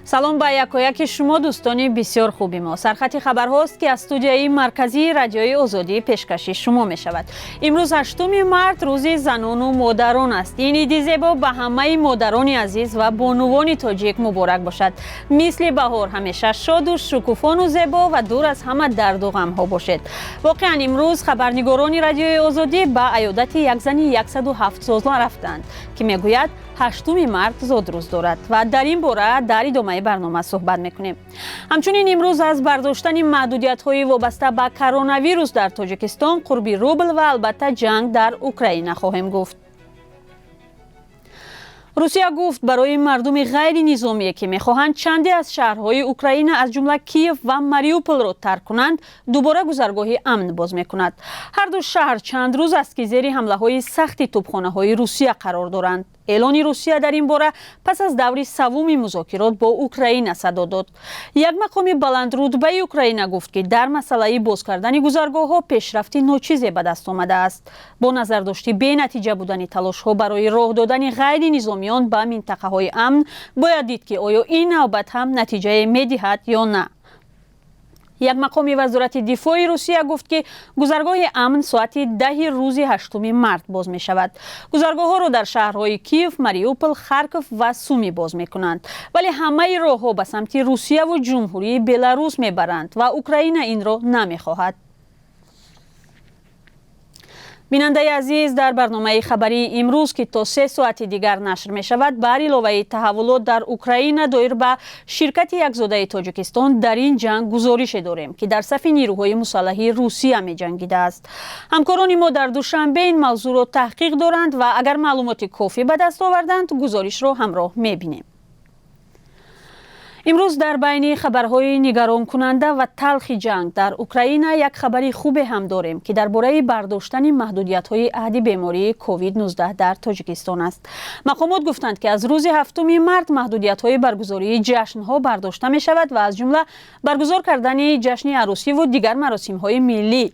Салом ба якояки шумо, дӯстони бисёр хуби мо. Сархати хабарҳост, ки аз студияи марказии Радиои Озодӣ пешкаши шумо мешавад. Имрӯз 8 март, рӯзи занону модарон аст. Ин иди зебо ба ҳамаи модарони азиз ва бонувони тоҷик муборак бошад. Мисли баҳор ҳамеша шоду шукуфону зебо ва дур аз ҳама дарду ғамҳо бошед. Воқеан, имрӯз хабарнигорони Радиои Озодӣ ба аёдати як зани 107 сола рафтанд, ки мегӯяд, 8 март зодрӯз дорад, ва дар ин бора дар идомаи барнома суҳбат мекунем. Ҳамчунин имрӯз аз бардоштани маҳдудиятҳои вобаста ба коронавирус дар Тоҷикистон, қурби рубл ва албатта ҷанг дар Украина хоҳем гуфт. Русия гуфт, барои мардуми ғайринизомие, ки мехоҳанд чанде аз шаҳрҳои Украина, аз ҷумла Киев ва Мариуполро тарк кунанд, дубора гузаргоҳи амн боз мекунад. Ҳар ду шаҳр чанд рӯз аст, ки зери ҳамлаҳои сахти тӯбхонаҳои Русия қарор доранд. Эълони Русия дар ин бора пас аз даври саввуми музокирот бо Украина садо дод. Як мақоми баландрутбаи Украина гуфт, ки дар масъалаи боз кардани гузаргоҳҳо пешрафти ночизе ба даст омадааст. Бо назардошти бенатиҷа будани талошҳо барои роҳ додани ғайринизомиён ба минтақаҳои амн, бояд дид, ки оё ин навбат ҳам натиҷае медиҳад ё на. Як мақоми вазорати дифои Русия гуфт, ки гузаргоҳи амн соати 10-и рӯзи 8 март боз мешавад. Гузаргоҳҳоро дар шаҳрҳои Киев, Мариупол, Харков ва Суми боз мекунанд, вале ҳамаи роҳҳо ба самти Русияву Ҷумҳурии Беларус мебаранд ва Украина инро намехоҳад. Бинандаи азиз, дар барномаи хабарии имрӯз, ки то 3 соати дигар нашр мешавад, бар иловаи таҳаввулот дар Украина, доир ба ширкати якзодаи Тоҷикистон дар ин ҷанг гузорише дорем, ки дар сафи нирӯҳои мусаллаҳи Русия меҷангидааст. Ҳамкорони мо дар Душанбе ин мавзӯъро таҳқиқ доранд ва агар маълумоти кофӣ ба даст оварданд, гузоришро ҳамроҳ мебинем. Имрӯз дар байни хабарҳои нигаронкунанда ва талхи ҷанг дар Украина як хабари хубе ҳам дорем, ки дар бораи бардоштани маҳдудиятҳои аҳди бемории COVID-19 дар Тоҷикистон аст. Мақомот гуфтанд, ки аз рӯзи 7 март маҳдудиятҳои баргузории ҷашнҳо бардошта мешавад ва аз ҷумла баргузор кардани ҷашни арӯсиву дигар маросимҳои миллӣ.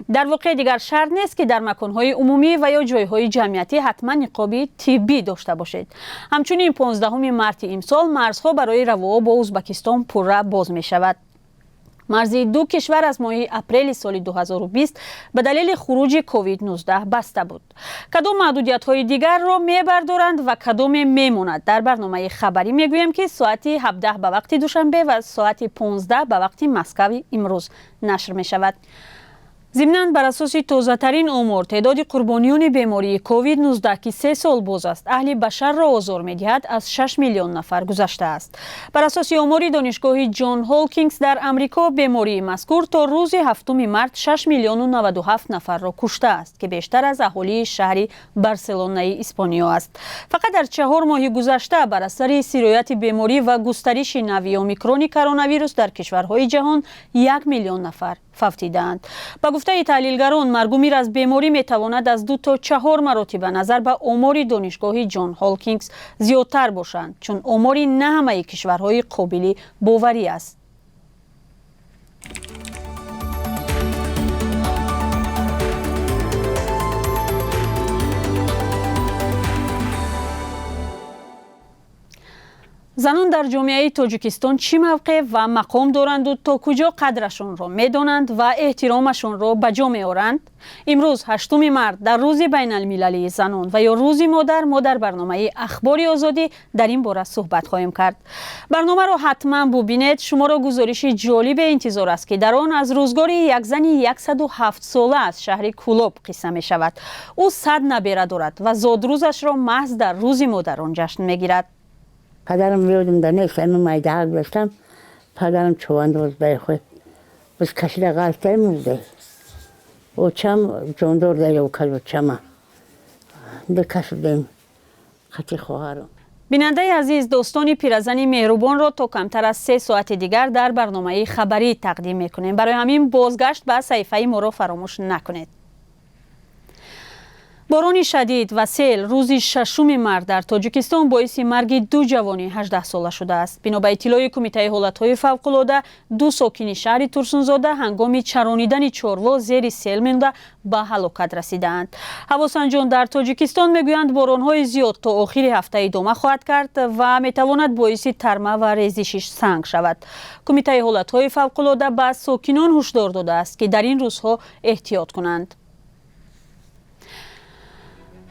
Дар воқеъ, дигар шарт нест, ки дар маконҳои умумӣ ва ё ҷойҳои ҷамъиятӣ ҳатман ниқоби тиббӣ дошта бошед. Ҳамчунин 15 марти имсол марзҳо барои равоа бо Узбакистон пурра боз мешавад. Марзи ду кишвар аз моҳи апрели соли 2020 ба далели хуруҷи COVID-19 баста буд. Кадом маҳдудиятҳои дигарро мебардоранд ва кадоме мемонад, дар барномаи хабарӣ мегӯем, ки соати 17 ба вақти Душанбе ва соати 15 ба вақти Москави имрӯз нашр мешавад. Зимнан, бар асоси тозатарин омор, теъдоди қурбониёни бемории COVID-19, ки 3 сол боз аст аҳли башарро озор медиҳад, аз 6 миллион нафар гузаштааст. Бар асоси омори Донишгоҳи Ҷон Ҳокинс дар Амрико, бемории мазкур то рӯзи 7 март 6 миллиону 97 нафарро куштааст, ки бештар аз аҳолии шаҳри Барселонаи Испониё аст. Фақат дар 4 моҳи гузашта бар асари сирояти беморӣ ва густариши нави омикрони коронавирус дар кишварҳои ҷаҳон 1 миллион нафар фавтидаанд. Ба гуфтаи таҳлилгарон, маргумир аз беморӣ метавонад аз 2 то 4 маротиба назар ба омори Донишгоҳи Ҷон Ҳокинс зиёдтар бошанд, чун омори на ҳамаи кишварҳои қобили боварӣ аст. Занон дар ҷомеаи Тоҷикистон чӣ мавқеъ ва мақом доранду то куҷо қадрашонро медонанд ва эҳтиромашонро ба ҷо меоранд? Имрӯз, 8 март, дар рӯзи байналмилалии занон ва ё рӯзи модар, мо дар барномаи Ахбори Озодӣ дар ин бора суҳбат хоҳем кард. Барномаро ҳатман бубинед. Шуморо гузориши ҷолибе интизор аст, ки дар он аз рӯзгори як зани 107 сола аз шаҳри Кӯлоб қисса мешавад. Ӯ 100 набера дорад ва зодрӯзашро маҳз дар рӯзи модарон ҷашн мегирад. Падарам ёдам да нест, ами майдаҳак доштам, падарам чувандоз дай худ. Биз кашида ғалтай мурдай. Очам ҷондор дай окал очама. Да кашидем қати хоҳарам. Бинандаи азиз, достони пиразани меҳрубонро то камтар аз 3 соати дигар дар барномаи хабарӣ тақдим мекунем. Барои ҳамин бозгашт ба саҳифаи моро фаромӯш накунед. Борони шадид ва сел рӯзи 6 март дар Тоҷикистон боиси марги ду ҷавони 18-сола шудааст. Бино ба иттилои Кумитаи ҳолатҳои фавқулода, ду сокини шаҳри Турсунзода ҳангоми чаронидани чорво зери сел монда ба ҳалокат расидаанд. Ҳавосанҷон дар Тоҷикистон мегӯянд, боронҳои зиёд то охири ҳафта идома хоҳад кард ва метавонад боиси тарма ва резиши санг шавад. Кумитаи ҳолатҳои фавқулода ба сокинон ҳушдор додааст, ки дар ин рӯзҳо эҳтиёт кунанд.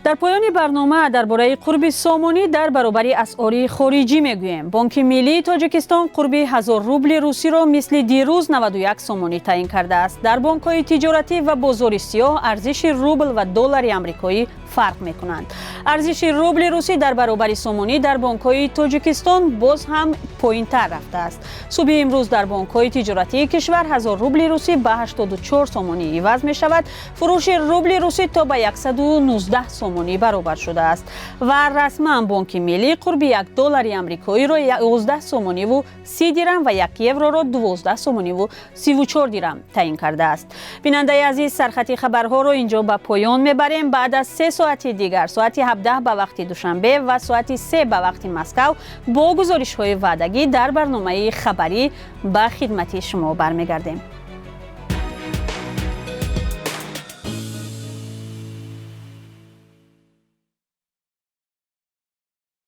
Дар поёни барнома дар бораи қурби сомонӣ дар баробари асъори хориҷӣ мегӯем. Бонки Миллии Тоҷикистон қурби 1000 рубли русиро мисли дирӯз 91 сомонӣ таъин кардааст. Дар бонкҳои тиҷоратӣ ва бозори сиёҳ арзиши рубл ва доллари амрикоӣ фарқ мекунанд. Арзиши рубли русӣ дар баробари сомонӣ дар бонкҳои Тоҷикистон боз ҳам поинтар рафтааст. Субҳи имрӯз дар бонкҳои тиҷоратии кишвар 1000 рубли русӣ ба 84 сомонӣ иваз мешавад. Фурӯши рубли русӣ то ба 119 сомонӣ баробар шудааст ва расман Бонки Миллӣ қурби 1 доллари амрикоиро 11 сомониву 30 дирам ва 1 евроро 12 сомониву 34 дирам таъин кардааст. Бинандаи азиз, сархати хабарҳоро инҷо ба поён мебарем. Баъд аз 3 соати дигар, соати 17 ба вақти Душанбе ва соати 3 ба вақти Москав, бо гузоришҳои ваъдагӣ дар барномаи хабарӣ ба хидмати шумо бармегардем.